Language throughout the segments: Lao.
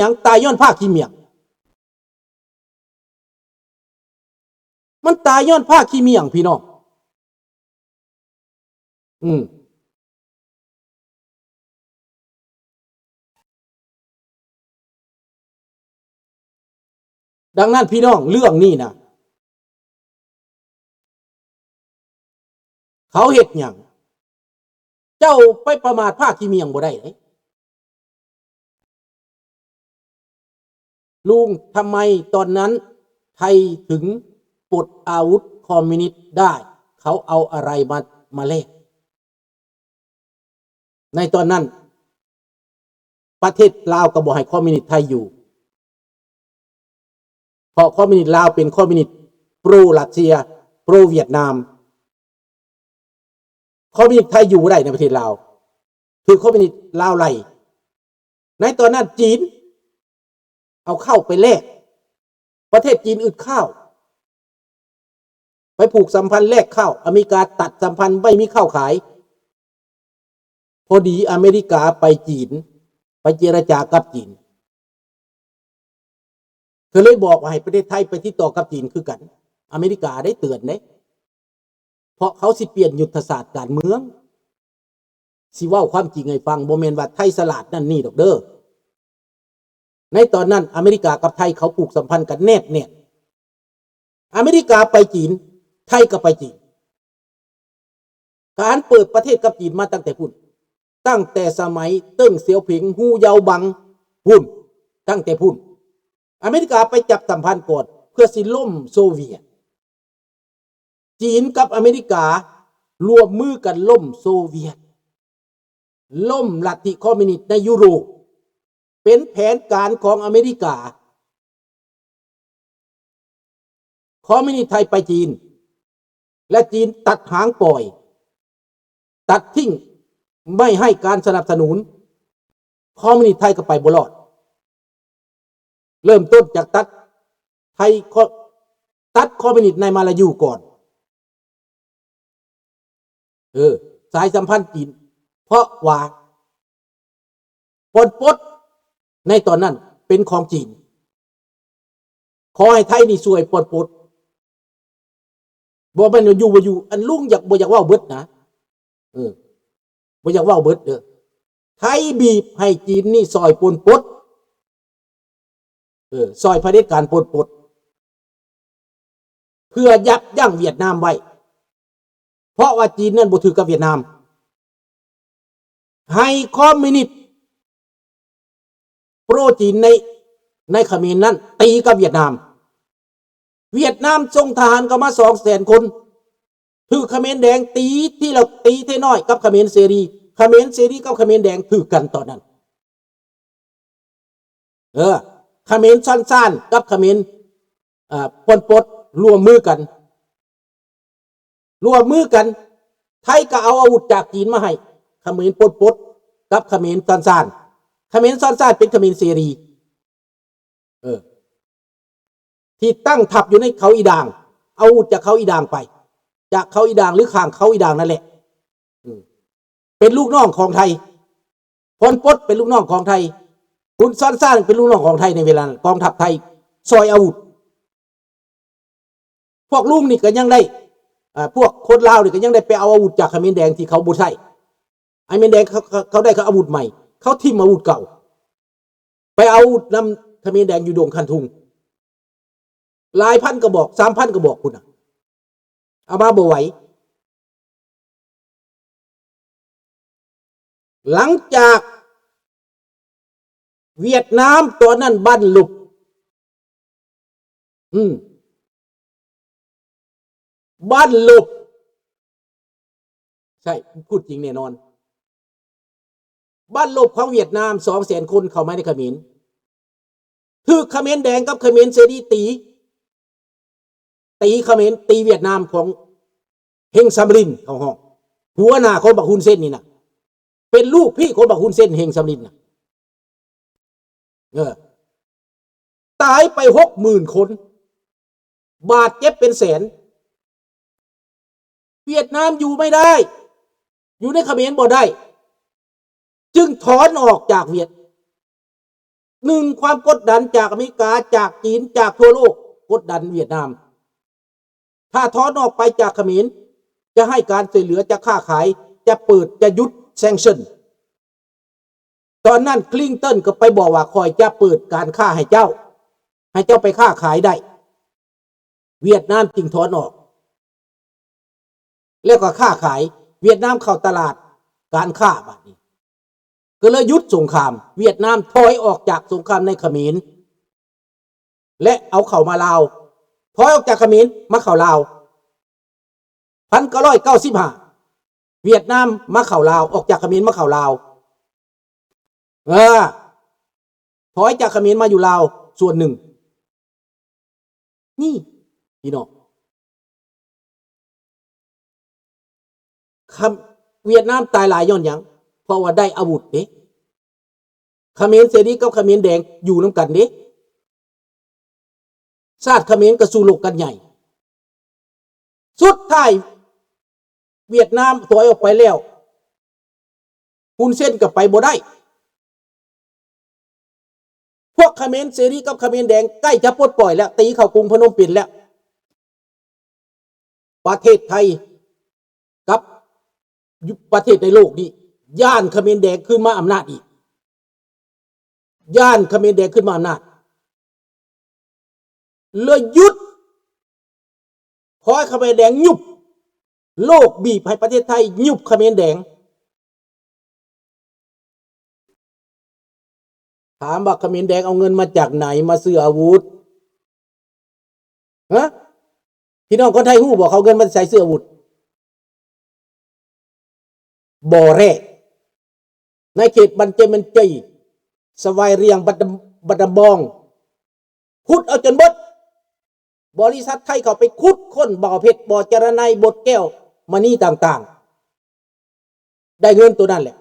ຫຍັງ? ຕາຍຍ້ອນຜ້າຂີ້ໝ້ຽງ. ມັນຕາຍຍ້ອນຜ້າຂີ້ໝ້ຽງ ພີ່ນ້ອງ. ອືມ. ດັ່ງນັ້ນ ພີ່ນ້ອງ, ເລື່ອງນີ້ນະ ເຂົາເຮັດຫຍັງ? ເຈົ້າໄປປະໝາດຜ້າຂີ້ໝ້ຽງບໍ່ໄດ້ເດ້. ລຸງ, ທຳໄມຕອນນັ້ນໄທເຖິງປົດອາວຸດຄອມມິວນິດໄດ້? ເຂົາເອົາອະໄລມາ ມາແລກ? ໃນຕອນນັ້ນ ປະເທດລາວກໍບໍ່ໃຫ້ຄອມມິວນິດໄທຢູ່ ເພາະຄອມມິວນິດລາວເປັນຄອມມິວນິດໂປຣຣັດເຊຍ ໂປຣຫວຽດນາມ. ຄອມມິວນິດໄທຢູ່ບໍ່ໄດ້ໃນປະເທດລາວ ຖືກຄອມມິວນິດລາວໄລ່. ໃນຕອນນັ້ນຈີນເອົາເຂົ້າໄປແລກ ປະເທດຈີນອຶດເຂົ້າ ໄປຜູກສຳພັນແລກເຂົ້າ, ອາເມລິກາຕັດສຳພັນ ໄມ່ມີເຂົ້າຂາຍ. ພໍດີອາເມລິກາໄປຈີນ ໄປເຈລະຈາກັບຈີນ ກໍເລີຍບອກວ່າໃຫ້ປະເທດໄທໄປຕິດຕໍ່ກັບຈີນຄືກັນ. ອາເມລິກາໄດ້ເຕືອນເດ້ ເພາະເຂົາຊິປ່ຽນຍຸດທະສາດການເມືອງ. ຊິເວົ້າຄວາມຈິງໃຫ້ຟັງ, ບໍ່ແມ່ນວ່າໄທສະຫຼາດນັ້ນນີ້ດອກເດີ້. ໃນຕອນນັ້ນອາເມລິກາກັບໄທເຂົາຜູກສຳພັນກັນແນບແໜ້ນ. ອາເມລິກາໄປຈີນ, ໄທກໍໄປຈີນ. ການເປີດປະເທດກັບຈີນມາຕັ້ງແຕ່ພຸ້ນ, ຕັ້ງແຕ່ສະໄໝເຕີ້ງ ສຽວຜິງ, ຮູ້ເຍົາບັງ ພຸ້ນ, ຕັ້ງແຕ່ພຸ້ນ. ອາເມລິກາໄປຈັບສຳພັນກ່ອນ ເພື່ອຊິລົ້ມໂຊວຽດ. ຈີນກັບອາເມລິກາຮ່ວມມືກັນລົ້ມໂຊວຽດ, ລົ້ມລັດທິຄອມມິວນິດໃນຢູໂຣບ. ເປັນແຜນການຂອງອາເມລິກາ. ຄອມມິວນິດໄທໄປຈີນ ແລະ ຈີນຕັດຫາງປ່ອຍ, ຕັດຖິ້ມ, ໄມ່ໃຫ້ການສະໜັບສະໜູນ, ຄອມມິວນິດໄທກໍໄປບໍ່ລອດ. ເລີ່ມຕົ້ນຈາກຕັດໄທ ຕັດຄອມມິວນິດໃນມາລາຢູກ່ອນ. ເອີ ສາຍສຳພັນຈີນ ເພາະວ່າ ປອນປົດໃນຕອນນັ້ນເປັນຂອງຈີນ. ຂໍໃຫ້ໄທນີ້ຊ່ວຍປອນປົດ. ບໍ່ແມ່ນວ່າຢູ່ ບໍ່ຢູ່ ອັນລຸງຢາກ ບໍ່ຢາກເວົ້າເບິດນະ. ເອີ ບໍ່ຢາກເວົ້າເບິດເດີ້. ໄທບີບໃຫ້ຈີນນີ້ຊ່ອຍປົນປົດ. ເອີ ຊ່ອຍຜະເດັດການປົນປົດ ເພື່ອຢັບຢັ້ງຫວຽດນາມໄວ້ ເພາະວ່າຈີນນັ້ນບໍ່ຖືກກັບຫວຽດນາມ. ໃຫ້ຄອມມິວນິດໂປຣຈີນໃນ ໃນຂະເໝນນັ້ນຕີກັບຫວຽດນາມ. ຫວຽດນາມສົ່ງທະຫານເຂົ້າມາສອງແສນຄົນ ຖືກຂະເໝນແດງຕີທີລະ ຕີເທນ້ອຍກັບຂະເໝນເສລີ. ຂະເໝນເສລີກັບຂະເໝນແດງຖືກກັນຕອນນັ້ນ. ເອີ ຂະເໝນຊອນຊານກັບຂະເໝນ ເອີ ປອນປົດຮ່ວມມືກັນ ຮ່ວມມືກັນ. ໄທກໍເອົາອາວຸດຈາກຈີນມາໃຫ້ຂະເໝນປອນປົດກັບຂະເໝນຊອນຊານ. ຂະເໝນຊອນຊານເປັນຂະເໝນເສລີ ເອີ ທີ່ຕັ້ງທັບຢູ່ໃນເຂົາອີດາງ, ເອົາອາວຸດຈາກເຂົາອີດາງໄປ, ຈາກເຂົາອີດາງ ຫຼື ຂ້າງເຂົາອີດາງນັ້ນແຫຼະ. ອືມ ເປັນລູກນ້ອງຂອງໄທ. ປອນປົດເປັນລູກນ້ອງຂອງໄທ, ຄຸນຊອນຊານເປັນລູກນ້ອງຂອງໄທໃນເວລານັ້ນ. ກອງທັບໄທຊ່ອຍອາວຸດ. ພວກລຸງນີ້ກໍຍັງໄດ້ ເອີ ພວກຄົນລາວນີ້ກໍຍັງໄດ້ໄປເອົາອາວຸດຈາກຂະເໝນແດງທີ່ເຂົາບໍ່ໃຊ້. ຂະເໝນແດງເຂົາ ເຂົາ ເຂົາໄດ້ ເຂົາອາວຸດໃໝ່, ເຂົາຖິ້ມອາວຸດເກົ່າ. ໄປເອົານຳຂະເໝນແດງຢູ່ດົງຄັນທຸງ ຫຼາຍພັນກະບອກ, ສາມພັນກະບອກພຸ້ນນະ, ເອົາມາບໍ່ໄຫວ. ຫຼັງຈາກຫວຽດນາມຕອນນັ້ນບັ້ນລົບ, ອືມ, ບັ້ນລົບ, ໃຊ່, ພູດຈິງແນ່ນອນ. ບັ້ນລົບຂອງຫວຽດນາມສອງແສນຄົນເຂົ້າມາໃນຂະເໝນ, ຖືກຂະເໝນແດງກັບຂະເໝນເສລີຕີ, ຕີຂະເໝນ, ຕີຫວຽດນາມຂອງເຮງສຳລິນ ເຂົາຮ້ອງ, ຫົວໜ້າຂອງບັກຮຸນເຊັນນີ້ນະ, ເປັນລູກພີ່ຂອງບັກຮຸນເຊັນ ເຮງສຳລິນນະ. ເອີ, ຕາຍໄປຫົກໝື່ນຄົນ, ບາດເຈັບເປັນແສນ. ຫວຽດນາມຢູ່ໄມ່ໄດ້, ຢູ່ໃນຂະເໝນບໍ່ໄດ້, ຈຶ່ງຖອນອອກຈາກຫວຽດ, ໜຶ່ງ ຄວາມກົດດັນຈາກອາເມລິກາ, ຈາກຈີນ, ຈາກທົ່ວໂລກ ກົດດັນຫວຽດນາມ. ຖ້າຖອນອອກໄປຈາກຂະເໝນ ຈະໃຫ້ການຊ່ວຍເຫຼືອ, ຈະຄ້າຂາຍ, ຈະເປີດ, ຈະຢຸດ sanction. ຕອນນັ້ນຄລິນຕັນກໍໄປບອກວ່າ ຂ້ອຍຈະເປີດການຄ້າໃຫ້ເຈົ້າ, ໃຫ້ເຈົ້າໄປຄ້າຂາຍໄດ້. ຫວຽດນາມຈຶ່ງຖອນອອກ ແລ້ວກໍຄ້າຂາຍ. ຫວຽດນາມເຂົ້າຕະຫຼາດການຄ້າບາດນີ້ ກໍເລີຍຢຸດສົງຄາມ. ຫວຽດນາມຖອຍອອກຈາກສົງຄາມໃນຂະເໝນ ແລະ ເອົາເຂົ້າມາລາວ. ຖອຍອອກຈາກຂະເໝນມາເຂົ້າລາວ. ພັນເກົ້າຮ້ອຍເກົ້າສິບຫ້າ ຫວຽດນາມມາເຂົ້າລາວ, ອອກຈາກຂະເໝນມາເຂົ້າລາວ. ເອີ ຖອຍຈາກຂະເໝນມາຢູ່ລາວສ່ວນໜຶ່ງ. ນີ້ ພີ່ນ້ອງ, ຄຳ ຫວຽດນາມຕາຍຫຼາຍຍ້ອນຫຍັງ? ເພາະວ່າໄດ້ອາວຸດເດ້. ຂະເໝນເສລີກັບຂະເໝນແດງຢູ່ນຳກັນເດ້. ຊາດຂະເໝນກໍສູ້ລົບກັນໃຫຍ່. ສຸດທ້າຍຫວຽດນາມຖອຍອອກໄປແລ້ວ, ຮຸນເຊນກໍໄປບໍ່ໄດ້. ພວກຂະເໝນເສລີກັບຂະເໝນແດງໃກ້ຈະປົດປ່ອຍແລ້ວ, ຕີເຂົ້າກຸງພະນົມເປັນແລ້ວ. ປະເທດໄທກັບ ຢູ່ປະເທດໃນໂລກນີ້ ຢ້ານຂະເໝນແດງຂຶ້ນມາອຳນາດອີກ, ຢ້ານຂະເໝນແດງຂຶ້ນມາອຳນາດ ເລີຍຢຸດ. ຂໍໃຫ້ຂະເໝນແດງຍຸບ, ໂລກບີບໃຫ້ປະເທດໄທຍຸບຂະເໝນແດງ. ຖາມວ່າຂະເໝນແດງເອົາເງິນມາຈາກໃນມາຊື້ອາວຸດ? ຮະ? ພີ່ນ້ອງຄົນໄທຮູ້ບໍ່ ເຂົາເອົາເງິນມາໃສຊື້ອາວຸດ? ບໍ່ແຮ່ ໃນເຂດບັນເຈມັນເຈີຍ ສະວາຍຣຽງ ບັດດະ ບັດດະບອງ ຂຸດເອົາຈົນເບິດ. ບໍລິສັດໄທເຂົ້າໄປຂຸດຄົ້ນບໍ່ເພັດ, ບໍ່ຈາລະໄນ, ບົດແກ້ວ, ມະນີຕ່າງໆ. ໄດ້ເງິນໂຕນັ້ນແຫຼະ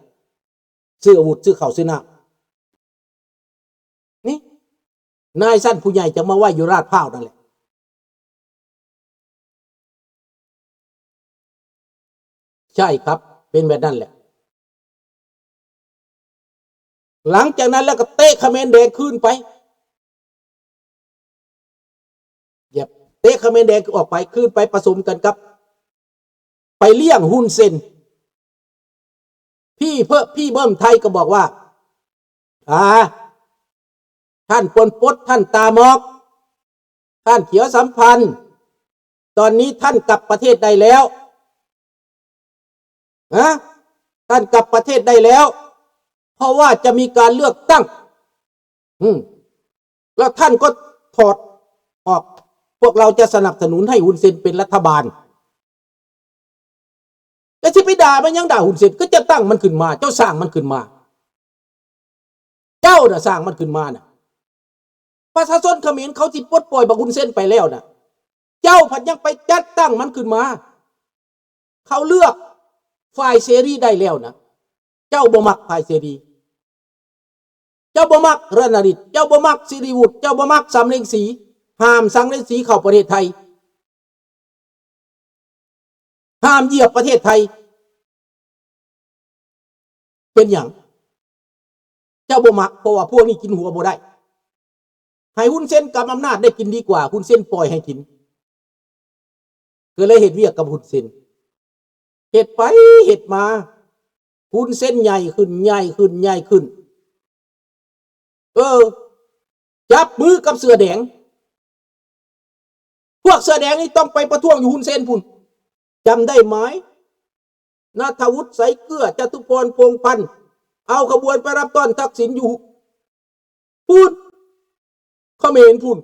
ຊື້ອາວຸດ, ຊື້ເຂົ້າ, ຊື້ນ້ຳ. ນີ້ ນາຍຊັ້ນຜູ້ໃຫຍ່ຈະມາໄວ້ຢູ່ລາດພ້າວນັ້ນແຫຼະ. ໃຊ່ຄັບ ເປັນແບບນັ້ນແຫຼະ. ຫຼັງຈາກນັ້ນແລ້ວກໍເຕະຂະເໝນແດງຄືນໄປ. ເຕະຂະເໝນແດງອອກໄປ ຄືນໄປປະສົມກັນກັບ ໄປລ້ຽງຮຸນເຊນ. ພີ່ເພີ ພີ່ເບິ່ມໄທກໍບອກວ່າ ອາ ທ່ານປົນປົດ, ທ່ານຕາໝອກ, ທ່ານຂຽວສຳພັນ, ຕອນນີ້ທ່ານກັບປະເທດໄດ້ແລ້ວ. ຮະ? ທ່ານກັບປະເທດໄດ້ແລ້ວ ເພາະວ່າຈະມີການເລືອກຕັ້ງ. ອືມ ແລ້ວທ່ານກໍຖອດອອກ, ພວກເຮົາຈະສະໜັບສະໜູນໃຫ້ຮຸນເຊນເປັນລັດຖະບານ. ແລ້ວຊິໄປດ່າມັນຫຍັງ? ດ່າຮຸນເຊນ ກໍເຈົ້າຕັ້ງມັນຂຶ້ນມາ, ເຈົ້າສ້າງມັນຂຶ້ນມາ. ເຈົ້ານະສ້າງມັນຂຶ້ນມານະ. ປະຊາຊົນຂະເໝນເຂົາຊິປົດປ່ອຍບັກຮຸນເຊນໄປແລ້ວນະ, ເຈົ້າພັດຍັງໄປຈັດຕັ້ງມັນຂຶ້ນມາ. ເຂົາເລືອກຝ່າຍເສລີໄດ້ແລ້ວນະ. ເຈົ້າບໍ່ມັກຝ່າຍເສລີ. ເຈົ້າບໍ່ມັກຣະນະລິດ, ເຈົ້າບໍ່ມັກສິລິວຸດ, ເຈົ້າບໍ່ມັກສຳເລັງສີ. ຫ້າມສຳເລັງສີເຂົ້າປະເທດໄທ. ຫ້າມຢຽບປະເທດໄທ. ເປັນຫຍັງເຈົ້າບໍ່ມັກ? ເພາະວ່າພວກນີ້ກິນຫົວບໍ່ໄດ້. ໃຫ້ຮຸນເຊນກຳອຳນາດໄດ້ກິນດີກວ່າ, ຮຸນເຊນປ່ອຍໃຫ້ກິນ. ກໍເລີຍເຮັດວຽກກັບຮຸນເຊນ. ເຮັດໄປເຮັດມາ, ຮຸນເຊນໃຫຍ່ຂຶ້ນ, ໃຫຍ່ຂຶ້ນ, ໃຫຍ່ຂຶ້ນ. ເອີ, ຈັບມືກັບເສືອແດງ. ພວກເສືອແດງນີ້ຕ້ອງໄປປະທ້ວງຢູ່ຮຸນເຊນພຸ້ນ. ຈຳໄດ້ໄໝ? ນັດທະວຸດ ໄຊເກື້ອ, ຈະຕຸພອນ ພົງພັນ ເອົາຂະບວນໄປຮັບຕ້ອນທັກສິນຢູ່ພຸ້ນ, ຂະເໝນພຸ້ນ.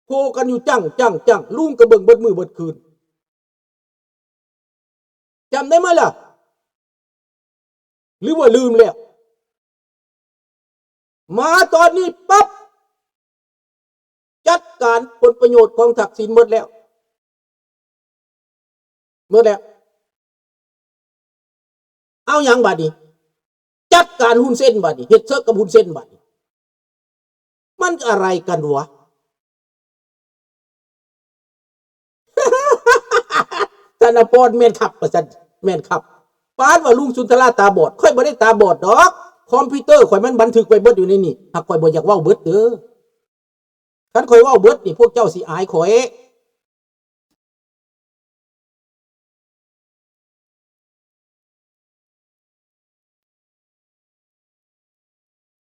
ໂພກັນຢູ່ຈັ້ງ, ຈັ້ງ, ຈັ້ງ. ລຸງກໍເບິ່ງເບິດມື້ເບິດຄືນ. ຈຳໄດ້ໄໝລະ? ຫຼືວ່າລືມແລ້ວ? ມາຕອນນີ້ປັບ ຈັດການຜົນປະໂຫຍດຂອງທັກສິນໝົດແລ້ວ. ໝົດແລ້ວ. ເອົາຫຍັງບາດນີ້? ຈັດການຮຸນເຊນບາດນີ້, ເຮັດເສິກກັບຮຸນເຊນບາດນີ້. ມັນອະໄລກັນວະ? ທະນະພອນແມ່ນຄັບວ່າຊັ້ນ, ແມ່ນຄັບ. ປານວ່າລຸງສຸນທະລາຕາບອດ, ຂ້ອຍບໍ່ໄດ້ຕາບອດດອກ. ຄອມພິວເຕີຂ້ອຍມັນບັນທຶກໄວ້ເບິດຢູ່ໃນນີ້ ຫາກຂ້ອຍບໍ່ຢາກເວົ້າເບິດເດີ. ຄັນຂ້ອຍເວົ້າເບິດນີ້ ພວກເຈົ້າຊິອາຍຂ້ອຍ.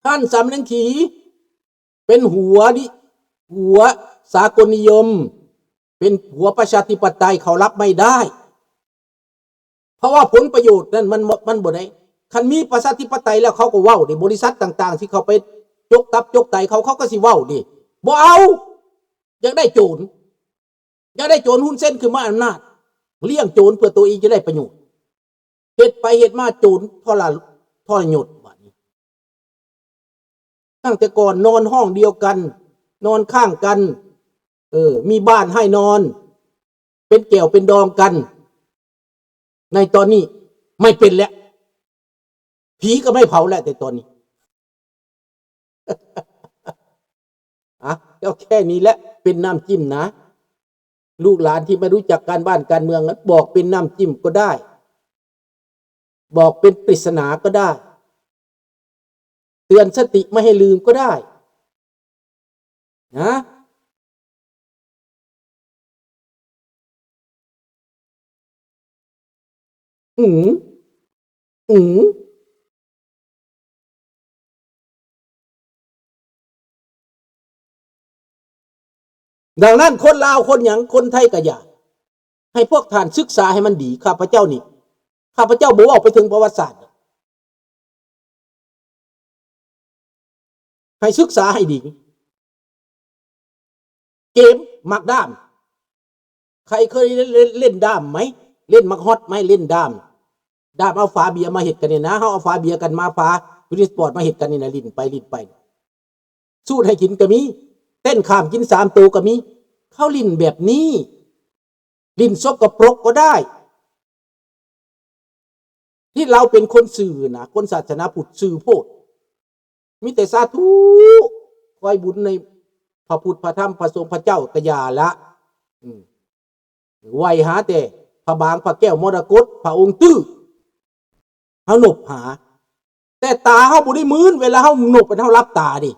ທ່ານສາມແສງສີ ເປັນຫົວນິ ຫົວສາກົນນິຍົມ ເປັນຫົວປະຊາທິປະໄຕ ເຂົາຮັບໄມ່ໄດ້ ເພາະວ່າຜົນປະໂຫຍດນັ້ນມັນ ມັນບໍ່ໄດ້. ຄັນມີປະຊາທິປະໄຕແລ້ວ ເຂົາກໍເວົ້າເດ້ ບໍລິສັດຕ່າງໆ ທີ່ເຂົາໄປຈົກຕັບຈົກໄຕເຂົາ ເຂົາກໍຊິເວົ້າເດ້ ບໍ່ເອົາ ຢາກໄດ້ໂຈນ ຢາກໄດ້ໂຈນ ຮຸນເຊັນຂຶ້ນມາອຳນາດ ລ້ຽງໂຈນເພື່ອຕົວເອງຈະໄດ້ປະໂຫຍດ ເຮັດໄປເຮັດມາໂຈນທໍລະ ທໍລະຍົດບາດນີ້. ຕັ້ງແຕ່ກ່ອນນອນຫ້ອງດຽວກັນ ນອນຂ້າງກັນ ເອີ ມີບ້ານໃຫ້ນອນ ເປັນແກ້ວເປັນດອງກັນ ໃນຕອນນີ້ໄມ່ເປັນແລ້ວ ຜີກໍໄມ່ເຜົາແລ້ວ ແຕ່ຕອນນີ້ ອະ ເອົາແຄ່ນີ້ແຫຼະເປັນນ້ຳຈິ້ມນະ ລູກຫຼານທີ່ໄມ່ຮູ້ຈັກການບ້ານການເມືອງ ບອກເປັນນ້ຳຈິ້ມກໍໄດ້ ບອກເປັນປຣິດສະໜາກໍໄດ້ ເຕືອນສະຕິບໍ່ໃຫ້ລືມກໍໄດ້ນະ. ອືມ ອືມ ດັ່ງນັ້ນ ຄົນລາວ ຄົນຫຍັງ ຄົນໄທກໍຢ່າ ໃຫ້ພວກທ່ານສຶກສາໃຫ້ມັນດີ. ຂ້າພະເຈົ້ານີ້ ຂ້າພະເຈົ້າບໍ່ເວົ້າໄປເຖິງປະຫວັດສາດ ໃຫ້ສຶກສາໃຫ້ດີ. ເກມໝາກດ້າມ ໃຄເຄີຍເຫຼັ້ນ ເຫຼັ້ນ ເຫຼັ້ນດ້າມໄໝ? ເຫຼັ້ນໝາກຮອດໄໝ? ເຫຼັ້ນດ້າມ ດ້າມເອົາຝາເບຍມາເຮັດກັນນີ້ນະ ເຮົາເອົາຝາເບຍກັນມາ ຝາ Win Sport ມາເຮັດກັນນີ້ນະ ຫຼິ້ນໄປຫຼິ້ນໄປ ສູດໃຫ້ກິນກໍມີ ເຕັ້ນຂ້າມກິນສາມໂຕກໍມີ. ເຂົາຫຼິ້ນແບບນີ້ ຫຼິ້ນສົກກະປົກກໍໄດ້ ທີ່ລາວເປັນຄົນຊື່ນະ ຄົນສາສະໜາພຸດຊື່ໂພດ ມີແຕ່ສາທຸ ຄອຍບຸນໃນພະພຸດ ພະທຳ ພະສົງ ພະເຈົ້າກະຢ່າລະ ອືມ ໄຫວ້ຫາແຕ່ພະບາງ ພະແກ້ວ ມໍລະກົດ ພະອົງຕື້ ເຮົານົບຫາ ແຕ່ຕາເຮົາບໍ່ໄດ້ມືນ ເວລາເຮົານົບ ເຮົາຫຼັບຕາເດ້.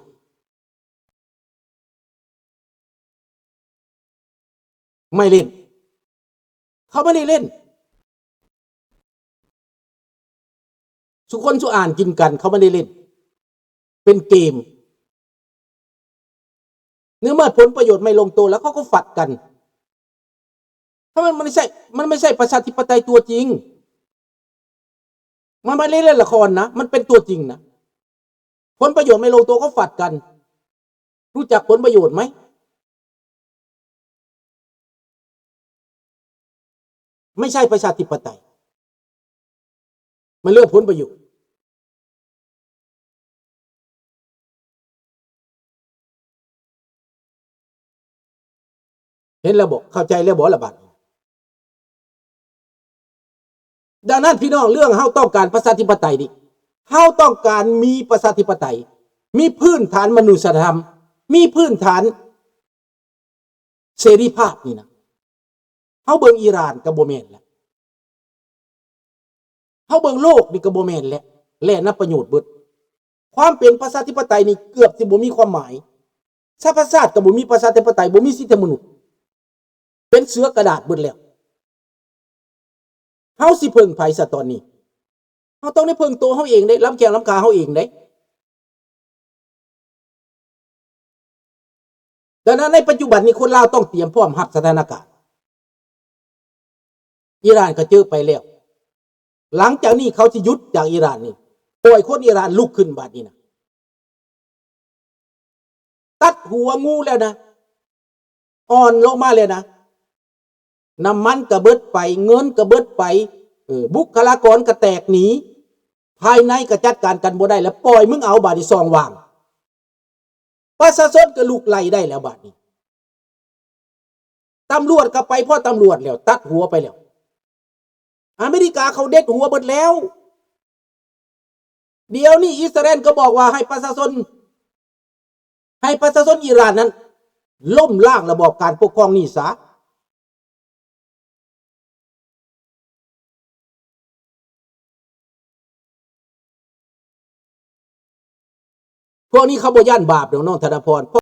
ໄມ່ເຫຼັ້ນ ເຂົາບໍ່ໄດ້ເຫຼັ້ນ ສຸຄົນສຸອານກິນກັນ ເຂົາບໍ່ໄດ້ເຫຼັ້ນ ເປັນເກມ ໃນເມື່ອຜົນປະໂຫຍດໄມ່ລົງໂຕແລ້ວ ເຂົາກໍຟັດກັນ ຖ້າມັນ ມັນໄມ່ໃຊ່ ມັນໄມ່ໃຊ່ປະຊາທິປະໄຕຕົວຈິງ ມັນບໍ່ໄດ້ເຫຼັ້ນລະຄອນນະ ມັນເປັນຕົວຈິງນະ ຜົນປະໂຫຍດໄມ່ລົງໂຕກໍຟັດກັນ ຮູ້ຈັກຜົນປະໂຫຍດໄໝ? ໄມ່ໃຊ່ປະຊາທິປະໄຕ ມັນເລື່ອງຜົນປະໂຫຍດ. ເຫັນແລ້ວບໍ່? ເຂົ້າໃຈແລ້ວບໍ່ລະບາດນີ້? ດັ່ງນັ້ນພີ່ນ້ອງ ເລື່ອງເຮົາຕ້ອງການປະຊາທິປະໄຕນີ້ ເຮົາຕ້ອງການມີປະຊາທິປະໄຕ ມີພື້ນຖານມະນຸດສະທຳ ມີພື້ນຖານເສລີພາບນີ້ນະ ເຮົາເບິ່ງອີຣານກໍບໍ່ແມ່ນແລ້ວ ເຮົາເບິ່ງໂລກນີ້ກໍບໍ່ແມ່ນແລ້ວ ແລ່ນຳປະໂຫຍດເບິດ ຄວາມເປັນປະຊາທິປະໄຕນີ້ເກືອບຊິບໍ່ມີຄວາມໝາຍ ສະຫະປະຊາຊາດກໍບໍ່ມີປະຊາທິປະໄຕ ບໍ່ມີສິດທິມະນຸດ ເປັນເສືອກະດາດເບິດແລ້ວ ເຮົາຊິເພິ່ງໃຜຊະຕອນນີ້? ເຮົາຕ້ອງໄດ້ເພິ່ງໂຕເຮົາເອງເດ້ ລ້ຳແຂ້ງລ້ຳຂາເຮົາເອງເດ້. ດັ່ງນັ້ນໃນປັດຈຸບັນນີ້ ຄົນລາວຕ້ອງຕຽມພ້ອມຮັບສະຖານະການ ອີຣານກໍເຈີໄປແລ້ວ ຫຼັງຈາກນີ້ເຂົາຊິຢຸດຈາກອີຣານນີ້ ປ່ອຍຄົນອີຣານລຸກຂຶ້ນບາດນີ້ນະ ຕັດຫົວງູແລ້ວນະ ອ່ອນລົງມາແລ້ວນະ ນ້ຳມັນກະເບິດໄປ ເງິນກະເບິດໄປ ເອີ ບຸກຄະລາກອນກະແຕກໜີ ພາຍໃນກະຈັດການກັນບໍ່ໄດ້ແລ້ວ ປ່ອຍມຶງເອົາບາດນີ້ຊ່ອງວ່າງ ປະຊາຊົນກະລຸກໄລ່ໄດ້ແລ້ວບາດນີ້ ຕຳຫຼວດກະໄປພໍ້ຕຳຫຼວດແລ້ວ ຕັດຫົວໄປແລ້ວ ອາເມລິກາເຂົາເດັດຫົວເບິດແລ້ວ ດຽວນີ້ອິດສະຣາແອນກໍບອກວ່າໃຫ້ປະຊາຊົນ ໃຫ້ປະຊາຊົນອີຣານນັ້ນລົ້ມລ້າງລະບອບການປົກຄອງນີ້ຊະ. ພວກນີ້ເຂົາບໍ່ຢ້ານບາບດອກ ນ້ອງທະນະພອນ ເພາ